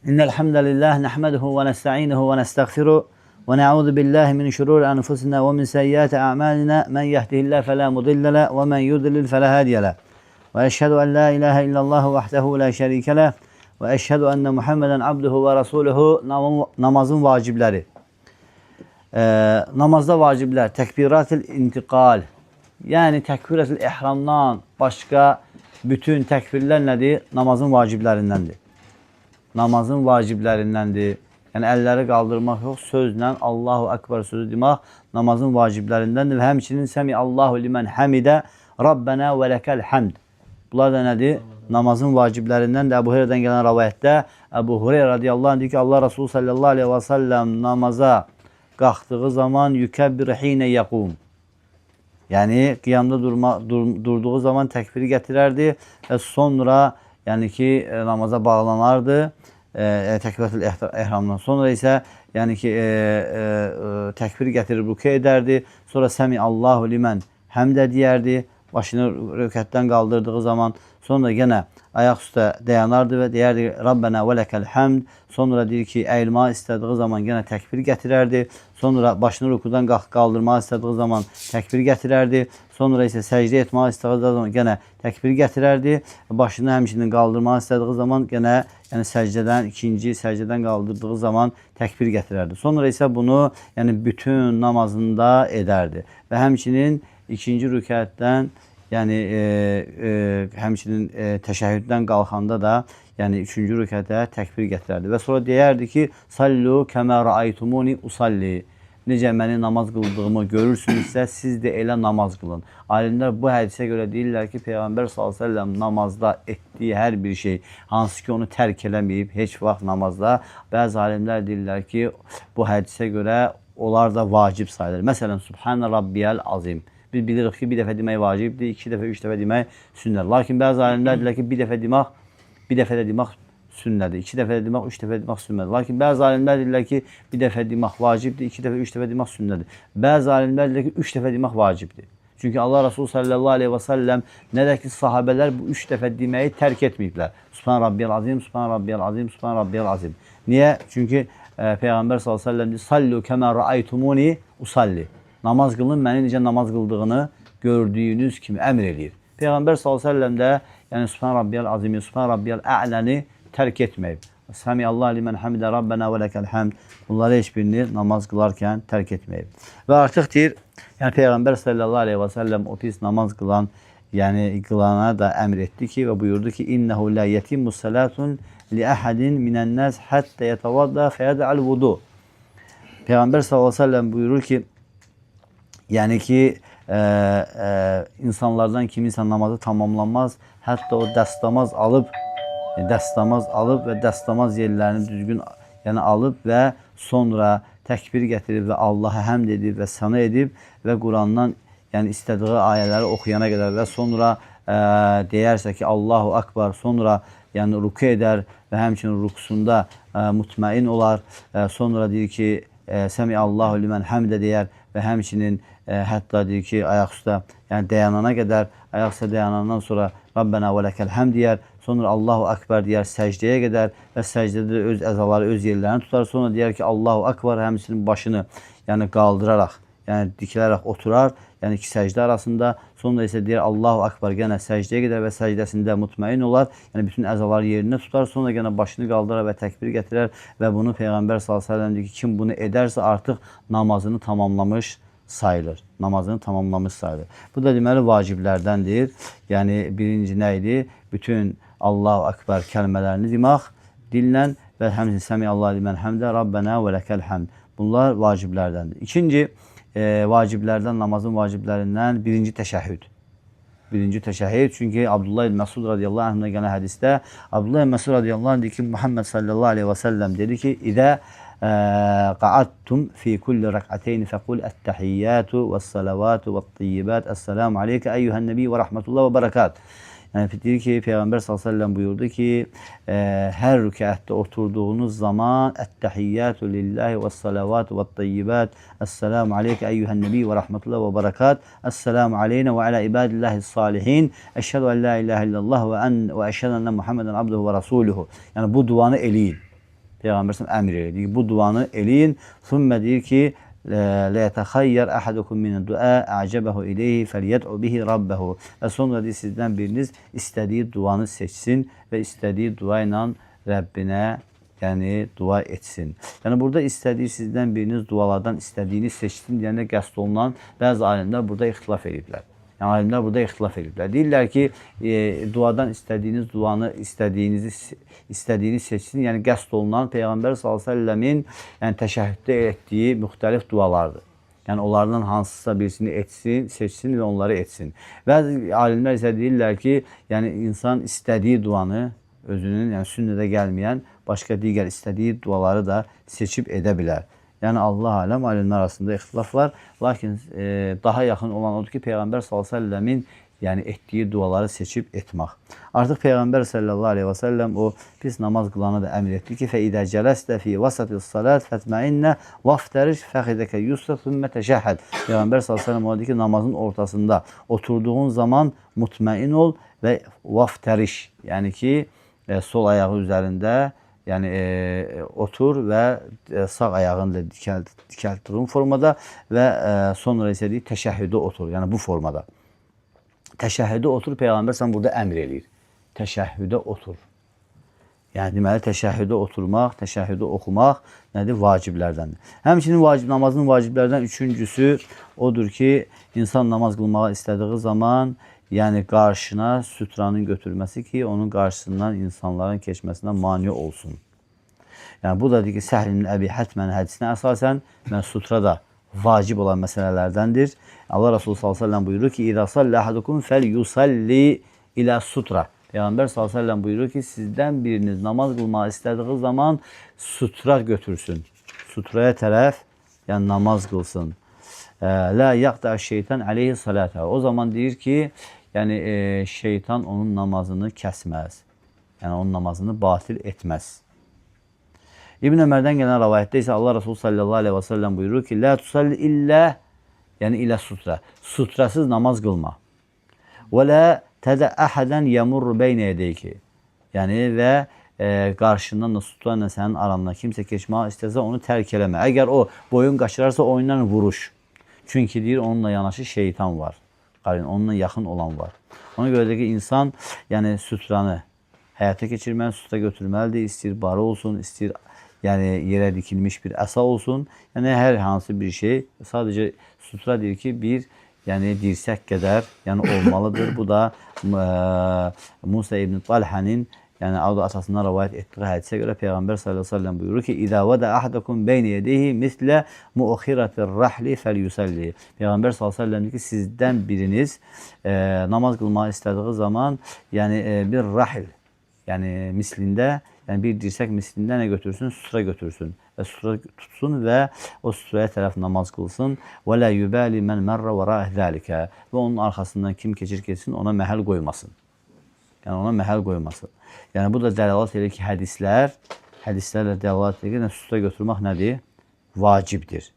İnnel hamdelellahi nahmeduhu ve nestainuhu ve nestağfiruh ve na'udzu billahi min şururi enfusina ve min seyyiati a'malina. Men yehdihillahu fela mudille leh ve men yudlil fela hadiye leh. Ve eşhedü en la ilahe illallah vahdehu la şerike leh ve eşhedü enne Muhammeden abduhu ve rasuluhu. Namazın vacibləri. Namazda vaciblər təkbiratul intiqal. Yəni təkbiratul ihramdan başqa bütün təkbirlər nədir? Namazın vaciblərindəndir. Namazın vaciblərindəndir. Yəni əlləri qaldırmaq yox, sözlə Allahu Ekber sözü demək namazın vaciblərindəndir və həmçinin Səmi Allahu limen hamidə Rabbənə və ləkəl həmd. Bunlar da nədir? Namazın vaciblərindəndir. Əbu Hüreyrədən gələn rəvayətdə Əbu Hüreyrə radiyallahu anh deyir ki, Allah Resulü sallallahu aleyhi və səlləm namaza qalxdığı zaman yükəbbir hinə yəqum. Yəni qiyamda durduğu zaman təkbiri gətirərdi və sonra yəni ki namaza bağlanardı təkbiratul ehramdan. Sonra isə yəni ki təkbir gətirir, rükû edərdi. Sonra Səmi Allahu limen həmdə deyərdi. Başını rükətdən qaldırdığı zaman sonra yenə ayaq üstə dayanardı və deyərdi Rabbənə və ləkəl həmd. Sonra deyir ki, əyilməyi istədiyi zaman yenə təkbir gətirərdi. Sonra başını rükudan qaldırmağı istədiyi zaman təkbir gətirərdi. Sonra isə səcdə etməyi istədiyi zaman yenə təkbir gətirərdi. Başını həmçinin qaldırmağı istədiyi zaman yenə yəni səcdədən ikinci səcdədən qaldırdığı zaman təkbir gətirərdi. Sonra isə bunu yəni bütün namazında edərdi. Və həmçinin ikinci rükətdən yəni həmçinin təşəhhüddən qalxanda da yəni üçüncü rükətə təkbir gətirərdi və sonra deyərdi ki, sallu kəmə raaytumuni usalli. Necə məni namaz qıldığımı görürsünüzsə, siz də elə namaz qılın. Alimlər bu hədisə görə deyirlər ki, Peyğəmbər sallallahu əleyhi və səlləm namazda etdiyi hər bir şey, hansı ki onu tərk eləməyib heç vaxt namazda. Bəzi alimlər deyirlər ki, bu hədisə görə onlar da vacib sayılır. Məsələn, Subhane Rabbiyəl Azim. Biz bilirik ki, bir dəfə demək vacibdir, iki dəfə, üç dəfə demək sünnədir. Lakin bəzi alimlər deyirlər ki, bir dəfə demək, bir dəfə də demək sünnədir. İki dəfə də demək, üç dəfə demək sünnədir. Lakin bəzi alimlər deyirlər ki, bir dəfə demək vacibdir, iki dəfə, üç dəfə demək sünnədir. Bəzi alimlər deyirlər ki, üç dəfə demək vacibdir. Çünki Allah Resulü sallallahu aleyhi və səlləm nə də ki sahabələr bu üç dəfə deməyi tərk etməyiblər. Subhan Rabbiyəl Azim, Subhan Rabbiyəl Azim, Subhan Rabbiyəl Azim. Niyə? Çünki Peyğəmbər sallallahu əleyhi və səlləm deyir: "Sallu kəmə raaytumuni usalli." Namaz qılın, məni necə namaz qıldığını gördüyünüz kimi əmr eləyir. Peyğəmbər sallallahu əleyhi və səlləm də yəni Subhan Rabbiyəl Azimi, Subhan Rabbiyəl A'ləni tərk etməyib. Səmi Allah limen hamidə Rabbənə və ləkəl həmd. Bunları heç birini namaz qılarkən tərk etməyib. Və artıq deyir, yəni Peyğəmbər sallallahu əleyhi və səlləm o pis namaz qılan, yəni qılana da əmr etdi ki və buyurdu ki, innehu la yetimmu salatun li ahadin minen nas hatta yetavadda feyed'al vudu. Peyğəmbər sallallahu əleyhi və səlləm buyurur ki, yəni ki, insanlardan kiminsə namazı tamamlanmaz, hətta o dəstəmaz alıb, dəstəmaz alıb və dəstəmaz yerlərini düzgün yəni alıb və sonra təkbir gətirib və Allaha həmd edib və səna edib və Qurandan yəni istədiyi ayələri oxuyana qədər və sonra deyərsə ki, Allahu Akbar, sonra yəni ruku edər və həmçinin rukusunda mutmain olar. Sonra deyir ki, Səmi Allahu limen həmdə deyər və həmçinin hətta deyir ki, ayaq üstə yəni dayanana qədər, ayaq üstə dayanandan sonra Rabbənə və ləkəl həmd deyər, sonra Allahu Akbar deyər səcdəyə qədər və səcdədə də öz əzaları öz yerlərini tutar. Sonra deyər ki, Allahu Akbar, həmçinin başını yəni qaldıraraq, yəni dikilərək oturar, yəni iki səcdə arasında. Sonra isə deyər Allahu Akbar, yenə səcdəyə gedər və səcdəsində mutmain olar. Yəni bütün əzaları yerində tutar. Sonra yenə başını qaldırar və təkbir gətirər və bunu Peyğəmbər sallallahu əleyhi və səlləm deyir ki, kim bunu edərsə artıq namazını tamamlamış sayılır. Namazını tamamlamış sayılır. Bu da deməli vaciblərdəndir. Yəni birinci nə idi? Bütün Allahu Akbar kəlmələrini demək dillə və həmçinin Səmi Allah limen həmdə Rabbənə və ləkəl həmd. Bunlar vaciblərdəndir. İkinci vaciblərdən, namazın vaciblərindən birinci təşəhhüd. Birinci təşəhhüd. Çünki Abdullah ibn Məsud radiyallahu anh'dan gələn hədisdə Abdullah ibn Məsud radiyallahu anh deyir ki, Muhammed sallallahu aleyhi və səlləm dedi ki, İdə qa'adtum fi kulli rək'ateyni fəqul ət-təhiyyatu və-salavatu və-tayyibat. Əssalamu aleyke əyyuhən nəbi və rəhmətullah və bərəkat. Yəni deyir ki, Peyğəmbər sallallahu əleyhi və səlləm buyurdu ki, hər rükətdə oturduğunuz zaman "Ət-təhiyyatü lillahi ve's-salavatu ve't-tayyibat. Esselamu aleykə eyyuhen nebi və rahmetullah və barakat. Esselamu aleyna və ala ibadillahis-salihin. Eşhedü en la ilahe illallah və eşhedü enne Muhammeden abduhu və rasuluhu." Yəni bu duanı eləyin. Peyğəmbər sallallahu əmr eləyir. Deyir ki, bu duanı eləyin. Sümmə deyir ki, لَيَتَخَيَّرْ أَحَدُكُمْ مِنَ الدُّعَاءِ أَعْجَبَهُ إِلَيْهِ فَلْيَدْعُ بِهِ رَبَّهُ. Və sonra deyir, sizdən biriniz istədiyi duanı seçsin və istədiyi dua ilə Rəbbinə, yəni dua etsin. Yəni burada istədiyi sizdən biriniz dualardan istədiyini seçsin deyəndə qəsd olunan bəzi alimlər burada ixtilaf ediblər. Yəni alimlər burada ixtilaf ediblər. Deyirlər ki, duadan istədiyiniz duanı istədiyini seçsin. Yəni qəsd olunan Peyğəmbər sallallahu əleyhi və səlləmin, yəni təşəhhüddə etdiyi müxtəlif dualardır. Yəni onlardan hansısa birisini etsin, seçsin və onları etsin. Bəzi alimlər isə deyirlər ki, yəni insan istədiyi duanı özünün, yəni sünnədə gəlməyən başqa digər istədiyi duaları da seçib edə bilər. Yəni Allah aləm, alimlər arasında ixtilaf var. Lakin daha yaxın olan odur ki, Peyğəmbər sallallahu əleyhi və səlləmin yəni etdiyi duaları seçib etmək. Artıq Peyğəmbər sallallahu əleyhi və səlləm o pis namaz qılana da əmr etdi ki, "Fəidə cələstə fi vasatis salat fətməinnə vaftəriş fəxidəkə yusra sümmə təşəhhəd." Peyğəmbər sallallahu əleyhi və səlləm ona dedi ki, namazın ortasında oturduğun zaman mutməin ol və vaftəriş, yəni ki, sol ayağı üzərində, yəni otur və sağ ayağını da dikəltdiğin formada və sonra isə deyir, təşəhhüdə otur. Yəni bu formada. Təşəhhüdə otur, Peyğəmbər sən burada əmr eləyir. Təşəhhüdə otur. Yəni deməli təşəhhüdə oturmaq, təşəhhüdə oxumaq nədir? Vaciblərdəndir. Həmçinin vacib namazın vaciblərdən üçüncüsü odur ki, insan namaz qılmağa istədiyi zaman, yəni qarşına sütranın götürməsi ki, onun qarşısından insanların keçməsinə mane olsun. Yəni bu da deyir ki, Səhl ibn Əbi Hətmən hədisinə əsasən, yəni sutra da vacib olan məsələlərdəndir. Allah Resulü sallallahu əleyhi və səlləm buyurur ki, "İza salla ahadukum felyusalli ila sutra." Peyğəmbər sallallahu əleyhi və səlləm buyurur ki, sizdən biriniz namaz qılmağı istədiyi zaman sutra götürsün. Sutraya tərəf, yəni namaz qılsın. La yaqta şeytan aleyhi salata. O zaman deyir ki, yəni şeytan onun namazını kəsməz. Yəni onun namazını batil etməz. İbn Ömərdən gələn rəvayətdə isə Allah Resulü sallallahu əleyhi və səlləm buyurur ki, "La tusalli illə", yəni ilə sutra. Sutrasız namaz qılma. Və la tədə əhadən yemurru beynə yedeyki. Yəni və qarşından da sutra ilə sənin arandan kimsə keçmək istəsə onu tərk eləmə. Əgər o boyun qaçırarsa onunla vuruş. Çünki deyir onunla yanaşı şeytan var. Yani onunla yaxın olan var. Ona görə də ki, insan yəni sütranı həyata keçirməli, sutra götürməlidir. İstəyir barı olsun, istəyir yəni yerə dikilmiş bir əsa olsun. Yəni hər hansı bir şey, sadəcə sutra deyir ki, bir yəni dirsək qədər yəni olmalıdır. Bu da Musa ibn Talhənin yəni atasından rəvayət etdiyi hədisə görə Peyğəmbər sallallahu əleyhi və səlləm buyurur ki, "İza vada ahadukum beyne yedeyhi misle mu'khiratir rahli felyusalli." Peyğəmbər sallallahu əleyhi və səlləm deyir ki, sizdən biriniz namaz qılmağı istədiyi zaman, yəni bir rahil, yəni mislində, yəni bir dirsək mislində nə götürsün? Sutra götürsün və sutra tutsun və o sutraya tərəf namaz qılsın. Və la yubali men merra vara zalika. Və onun arxasından kim keçir keçsin, ona məhəl qoymasın. Yəni ona məhəl qoymasın. Yəni bu da dəlalət edir ki, hədislərlə dəlalət edir ki, yəni, sutra götürmək nədir? Vacibdir.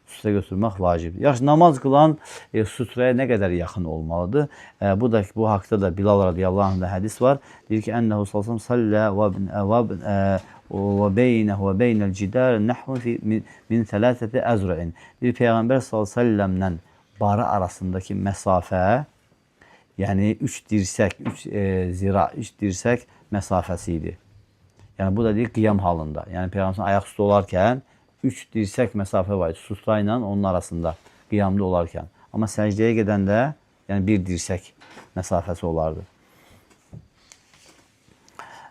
Sutra götürmək vacibdir. Yaxşı, namaz qılan sutraya nə qədər yaxın olmalıdır? Bu da bu haqda da Bilal radiyallahu anh'da hədis var. Deyir ki, ənəhu sallallahu sallə və beynehu və beynel cidar nəhvun fi min thalathati azra'in. Deyir Peyğəmbər sallallahu əleyhi və səlləmlə barı arasındakı məsafə, yəni 3 dirsək, 3 zira, 3 dirsək məsafəsi idi. Yəni bu da deyir qiyam halında. Yəni Peyğəmbər ayaq üstə olarkən 3 dirsək məsafə var idi sutra ilə onun arasında qiyamda olarkən. Amma səcdəyə gedəndə yəni bir dirsək məsafəsi olardı.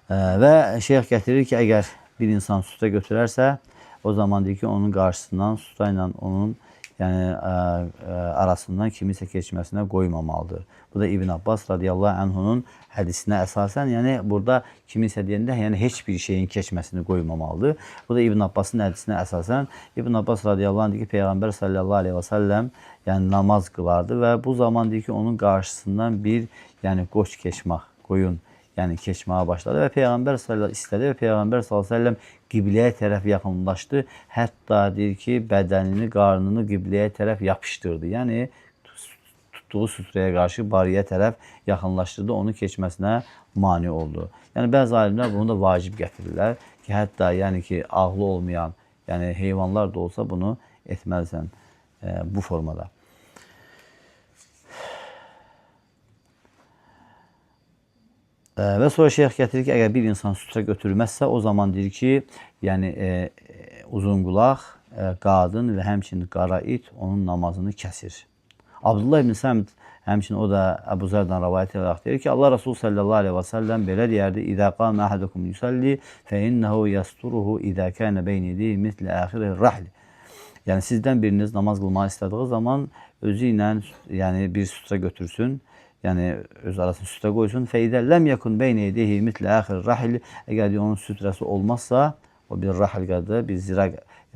Və şeyx gətirir ki, əgər bir insan sutra götürərsə, o zaman deyir ki, onun qarşısından sutra ilə onun yəni arasından kimisə keçməsinə qoymamalıdır. Bu da İbn Abbas radiyallahu anhunun hədisinə əsasən, yəni burada kimisə deyəndə, yəni heç bir şeyin keçməsini qoymamalıdır. Bu da İbn Abbasın hədisinə əsasən, İbn Abbas radiyallahu anh deyir ki, Peyğəmbər sallallahu aleyhi və səlləm yəni namaz qılardı və bu zaman deyir ki, onun qarşısından bir yəni qoç keçmək, qoyun yəni keçməyə başladı və Peyğəmbər sallallahu istədi və Peyğəmbər sallallahu əleyhi və səlləm qibləyə tərəf yaxınlaşdı. Hətta deyir ki, bədənini, qarnını qibləyə tərəf yapışdırdı. Yəni tutduğu sütrəyə qarşı bariyə tərəf yaxınlaşdırdı, onu keçməsinə mane oldu. Yəni bəzi alimlər bunu da vacib gətirirlər ki, hətta yəni ki, ağlı olmayan, yəni heyvanlar da olsa bunu etməlisən bu formada. Və sonra şeyx gətirir ki, əgər bir insan sütrə götürməzsə, o zaman deyir ki, yəni uzunqulaq, qadın və həmçinin qara it onun namazını kəsir. Abdullah ibn Səmid, həmçinin o da Əbu Zərdən rəvayət edərək deyir ki, Allah Rasul sallallahu aleyhi və səlləm belə deyərdi: İzə qamə ahadukum yusalli fə innehu yasturuhu izə kənə beyni yedeyhi misli axiri rahl. Yəni sizdən biriniz namaz qılmağı istədiyi zaman özü ilə yəni bir sütrə götürsün. Yəni öz arasını sütrə qoysun. Fəidə ləm yekun beynə yedeyhi mitlə axir rahil. Əgər onun sütrəsi olmazsa, o bir rahil qədə, bir zira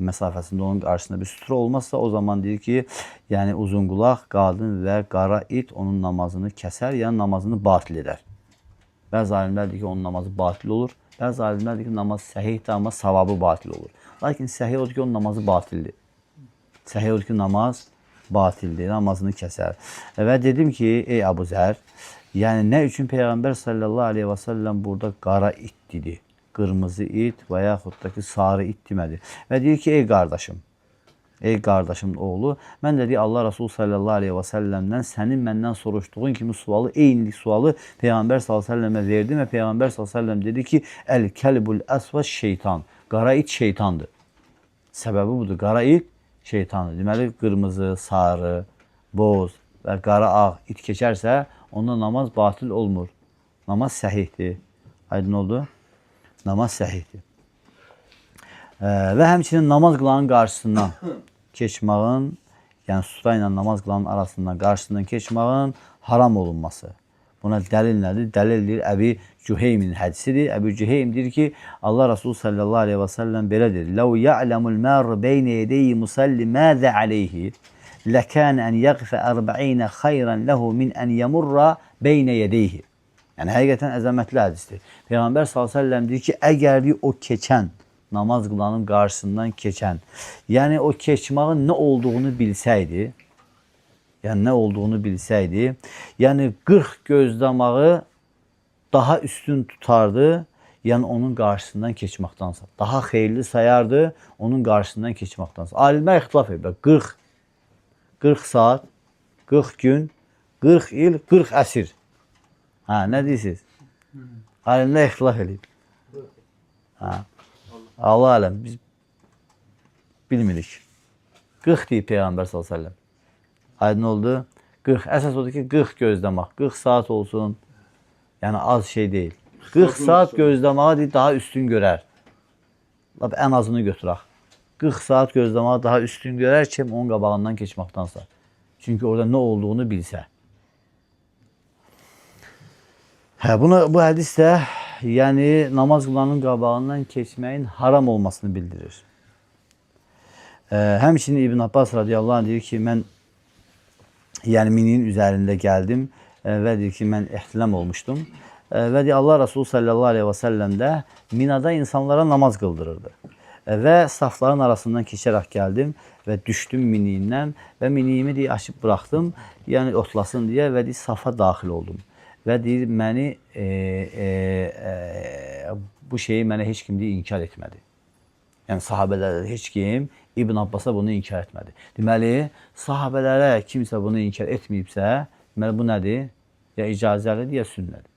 məsafəsində onun qarşısında bir sütrə olmazsa, o zaman deyir ki, yəni uzunqulaq, qadın və qara it onun namazını kəsər, yəni namazını batil edər. Bəzi alimlər deyir ki, onun namazı batil olur. Bəzi alimlər deyir ki, namaz səhihdir, amma savabı batil olur. Lakin səhih odur ki, onun namazı batildir. Səhih odur ki, namaz batildir, namazını kəsər. Və dedim ki, ey Əbu Zər, yəni nə üçün Peyğəmbər sallallahu aleyhi və səlləm burada qara it dedi, qırmızı it və yaxud da ki, sarı it demədi. Və deyir ki, ey qardaşım, ey qardaşımın oğlu, mən də deyir, Allah Rasulü sallallahu aleyhi və səlləmdən sənin məndən soruşduğun kimi sualı, eyni sualı Peyğəmbər sallallahu aleyhi və səlləmə verdim və Peyğəmbər sallallahu aleyhi və səlləm dedi ki, əl-kəlbul əsvəd şeytan, qara it şeytandır. Səbəbi budur, qara it şeytandır. Deməli, qırmızı, sarı, boz və qara ağ it keçərsə, onda namaz batil olmur. Namaz səhihdir. Aydın oldu? Namaz səhihdir. Və həmçinin namaz qılanın qarşısından keçməyin, yəni sutra ilə namaz qılanın arasından, qarşısından keçməyin haram olunması. Buna dəlil nədir? Dəlildir Əbi Cüheymin hədisidir. Əbi Cüheym deyir ki, Allah Rasulü sallallahu aleyhi və səlləm belə deyir: "Ləv ya'lemul mar beyne yedeyhi musalli mâzə aleyhi, ləkən ən yəğfə 40 xeyran lehu min ən yemurra beyne yedeyhi." Yəni həqiqətən əzəmətli hədisdir. Peyğəmbər sallallahu əleyhi və səlləm deyir ki, əgər deyir, o keçən, namaz qılanın qarşısından keçən, yəni o keçməyin nə olduğunu bilsəydi, yəni nə olduğunu bilsəydi, yəni 40 gözləməyi daha üstün tutardı, yəni onun qarşısından keçməkdənsə. Daha xeyirli sayardı onun qarşısından keçməkdənsə. Alimlər ixtilaf ediblər. 40 saat, 40 gün, 40 il, 40 əsr. Hə, nə deyirsiniz? Alimlər ixtilaf edib. Hə. Allah aləm, biz bilmirik. 40 deyib Peyğəmbər sallallahu əleyhi və səlləm. Aydın oldu. 40. Əsas odur ki, 40 gözləmək. 40 saat olsun. Yəni az şey deyil. 40 saat gözləməyi deyir, daha üstün görər. Lap ən azını götürək. 40 saat gözləməyi daha üstün görər ki, onun qabağından keçməkdənsə. Çünki orada nə olduğunu bilsə. Hə, bu hədis də yəni namaz qılanın qabağından keçməyin haram olmasını bildirir. Həmçinin İbn Abbas radiyallahu anh deyir ki, mən yəni minin üzərində gəldim və deyir ki, mən ehtilam olmuşdum. Və deyir, Allah Rasulü sallallahu aleyhi və səlləm də Minada insanlara namaz qıldırırdı. Və safların arasından keçərək gəldim və düşdüm miniyindən və miniyimi deyir, açıb buraxdım, yəni otlasın deyə və deyir, safa daxil oldum. Və deyir, məni bu şeyi mənə heç kim deyir, inkar etmədi. Yəni sahabələrdə heç kim İbn Abbasa bunu inkar etmədi. Deməli, sahabələrə kimsə bunu inkar etməyibsə, deməli bu nədir? Ya icazəlidir, ya sünnədir.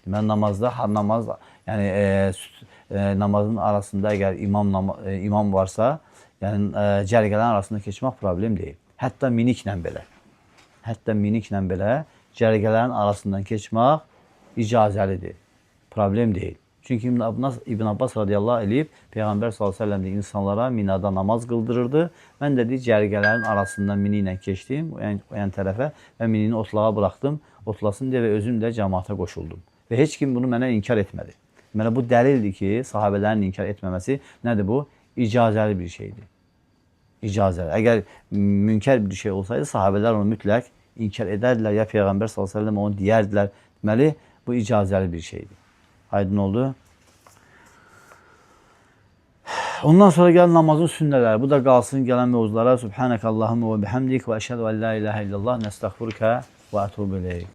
Deməli namazda namaz, yəni namazın arasında əgər imam varsa, yəni cərgələrin arasında keçmək problem deyil. Hətta miniklə belə. Hətta miniklə belə cərgələrin arasından keçmək icazəlidir. Problem deyil. Çünki İbn Abbas radiyallahu anh eləyib, Peyğəmbər sallallahu əleyhi və səlləm insanlara Minada namaz qıldırırdı. Mən də deyir, cərgələrin arasından mini ilə keçdim, o yan tərəfə və minini otlağa buraxdım, otlasın deyə və özüm də cəmaata qoşuldum. Və heç kim bunu mənə inkar etmədi. Deməli, bu dəlildir ki, sahabələrin inkar etməməsi nədir bu? İcazəli bir şeydir. İcazəli. Əgər münkər bir şey olsaydı, sahabələr onu mütləq inkar edərdilər ya Peyğəmbər sallallahu əleyhi və səlləm onu deyərdilər. Deməli, bu icazəli bir şeydir. Aydın oldu. Ondan sonra gəl namazın sünnələri. Bu da qalsın gələn mövzulara. Subhanəkəllahumma və bihamdik və əşhədu ən la ilahə illallah nəstəğfiruka və ətubu ileyk.